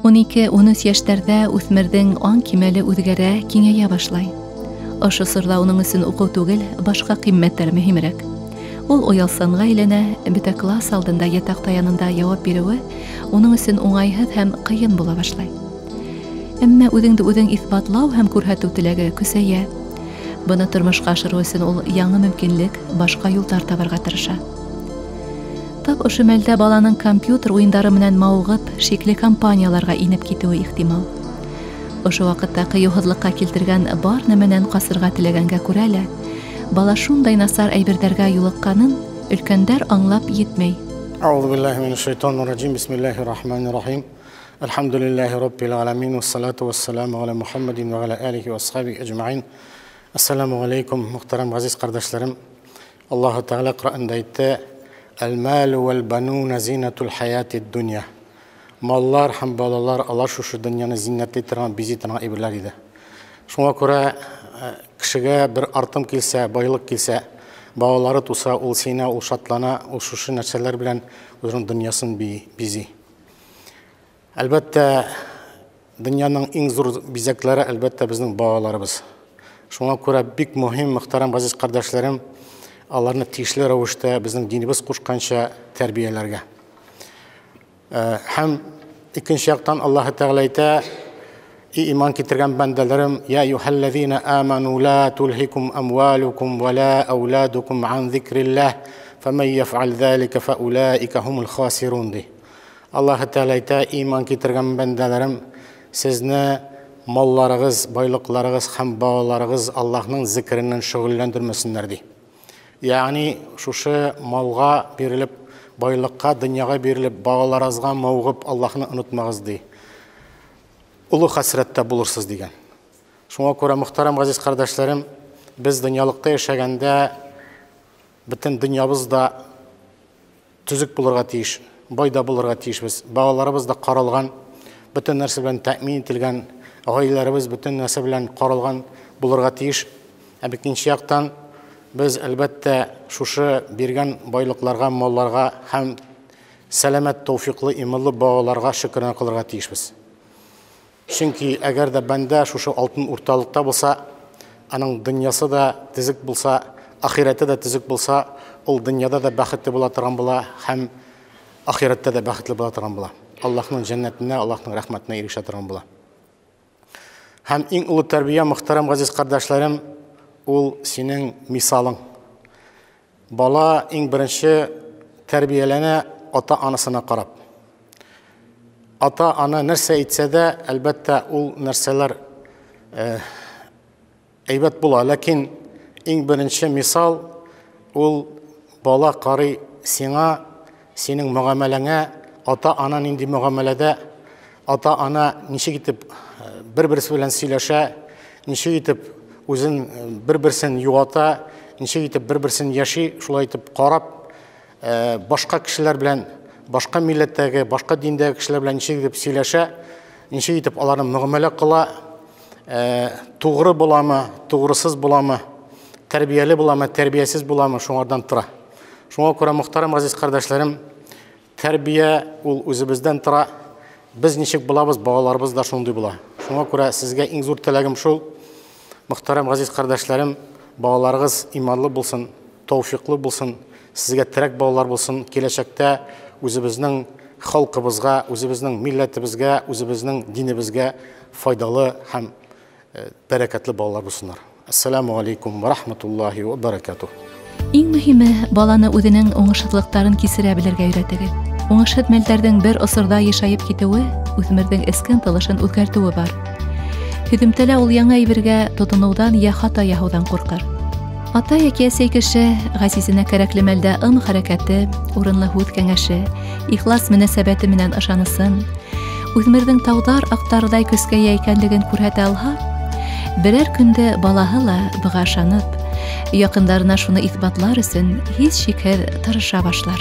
12-13 йәштәрҙә үҫмерҙең аң кимәле үҙгәрә, киңәйә башлай. Ошо осорҙа уның өсөн уҡыу түгел, башҡа ҡиммәттәр мөһимерәк. Ул оялсанға әйләнә, бөтә класс алдында йә таҡта янында яуап биреүе уның өсөн уңайһыҙ һәм ҡыйын була башлай. Әммә үҙеңде үҙең иҫбатлау һәм күрһәтеү теләге көсәйә. Быны тормошҡа ашырыу өсөн ул яңы мөмкинлек, башҡа юлдар табырға тырыша. Тап ошо мәлдә баланың компьютер уйындары менән мауығып, шикле компанияларға инеп китеүе ихтимал. Ошо ваҡытта ҡыйыуһыҙлыҡҡа килтергән бар нәмәнән ҡасырға теләгәнгә күрә лә, бала шундай насар әйберҙәргә юлыҡҡанын өлкәндәр аңлап етмәй. Әғүҙу биллаһи минәш-шайтанир-раджим. Бисмиллаһир-рахманир-рахим. Әлхәмдүлиллаһи раббил аламин вассалату вассаламу аля Мухаммадин ва аля алихи ва асхабихи әжмаин. Ассаламу алейкум, мөхтәрәм ғәзиз ҡәрҙәшләрем. Аллаһу Тәғәлә Ҡөрьәндә әйтте: Әл-малу вәл-бануна зинатул хаятид донъя. Маллар һәм балалар алар шушы донъяны зиннәтләй торган, бизи торган әйберләр иде. Шуңа күрә кешегә бер артым килсә, байлык килсә, балалары туса, ул сөенә, ул шатлана, ул шушы нәрсәләр белән үзенең донъясын бизи. Әлбәттә, донъяның иң зур бизәкләре, әлбәттә, безнең балаларыбыз. Шуңа күрә бик мөһим, мөхтәрәм ғәзиз ҡәрҙәшләрем, аларны тиешле рәүештә безнең динебез ҡушҡанса тәрбиәләргә. Һәм икенсе яҡтан Аллаһы Тәғәлә әйтә: "И иман китергән бәндәләрем, я әйюһәлләзина аману ла тулһикум амвалукум ва ла ауладукум ан зикриллаһ, фәмән яфъал залика фаулаика хумул хасирун" ди. Аллаһы Тәғәлә әйтә: "Иман китергән бәндәләрем, сезне малларығыҙ, байлыҡларығыҙ һәм балаларығыҙ Аллаһның зикреннән шөғөлләндермәсеннәр" ди. Ягъни шушы малға бирелеп, байлыҡҡа, донъяға бирелеп, балаларығыҙға мауығып Аллаһны онотмағыҙ ди. Оло хәсрәттә булырсыз дигән. Шуңа күрә, мөхтәрәм ғәзиз ҡәрҙәшләрем, беҙ донъялыҡта йәшәгәндә бөтөн донъябыҙ да төҙөк булырға тейеш, бай да булырға тейешбеҙ. Балаларыбыҙ да ҡаралған, бөтөн нәрсә белән тәьмин ителгән, ғаиләләребеҙ бөтөн нәрсә белән ҡаралған булырға тейеш. Ә икенсе яҡтан беҙ әлбәттә шушы биргән байлыҡларға, малларға һәм сәләмәт, тәүфиҡлы, иманлы балаларға шөкрәнә ҡылырға тейешбеҙ. Сөнки әгәр ҙә бәндә шушы алтын урталыҡта булса, аның донъясы да төҙөк булса, ахирәте дә төҙөк булса, ул донъяда да бәхетле була торған була һәм ахирәттә дә бәхетле була торған була. Аллаһның жәннәтенә, Аллаһның рәхмәтенә ирешә торған була. Һәм иң оло тәрбиә, мөхтәрәм ғәзиз ҡәрҙәшләрем, ул синең мисалың. Бала иң беренсе тәрбиәләнә ата-анасына ҡарап. Ата-ана нәрсә әйтсә дә, әлбәттә, ул нәрсәләр әйбәт була. Ләкин иң беренсе мисал ул бала ҡарай сиңа, синең мөғәмәләңә, ата-ана ниндәй мөғәмәләдә, ата-ана нисек итеп бер-берсе белән сөйләшә, нисек итеп үзен бер-берсен юата, нисек итеп бер-берсен яши, шулай итеп ҡарап, башҡа кешеләр белән, башҡа милләттәге, башҡа диндәге кешеләр белән нисек итеп сөйләшә, нисек итеп аларны мөғәмәлә ҡыла, туғры буламы, туғрысыз буламы, тәрбиәле буламы, тәрбиәсез буламы, шуңардан тора. Шуңа күрә, мөхтәрәм ғәзиз ҡәрҙәшләрем, тәрбиә ул үзебездән тора. Беҙ нисек булабыҙ, балаларыбыҙ ҙа шундай була. Шуңа күрә сезгә иң ҙур теләгем шул, мөхтәрәм ғәзиз ҡәрҙәшләрем, балаларығыҙ иманлы булсын, тәүфиҡлы булсын, сезгә терәк балалар булсын, киләсәктә үзебезнең халҡыбыҙға, үзебезнең милләтебеҙгә, үзебезнең динебеҙгә файҙалы һәм бәрәкәтле балалар булсыннар. Ассаламу алейкум ва рахматуллахи ва баракатух. Иң мөһиме, баланы үҙенең уңышһыҙлыҡтарын кисерә белергә өйрәтегеҙ. Уңышһыҙ мәлдәрҙең бер осорҙа йышайып китеүе үҫмерҙең эске ынтылышын үҙгәртеүе бар. Һөҙөмтәлә ул яңы әйбергә тотоноуҙан йә хата яһауҙан ҡурҡыр. Ата йәки әсәй кеше ғәзизенә кәрәкле мәлдә ым хәрәкәте, урынлы һүҙ кәңәше, ихлас мөнәсәбәте менән ышанысын, үҫмерҙең тауҙар аҡтарҙай көскә эйә икәнлеген күрһәтә алһа, берәр көндә балаһы ла быға ышанып, яҡындарына шуны иҫбатлар өсөн һис шикһеҙ тырыша башлар.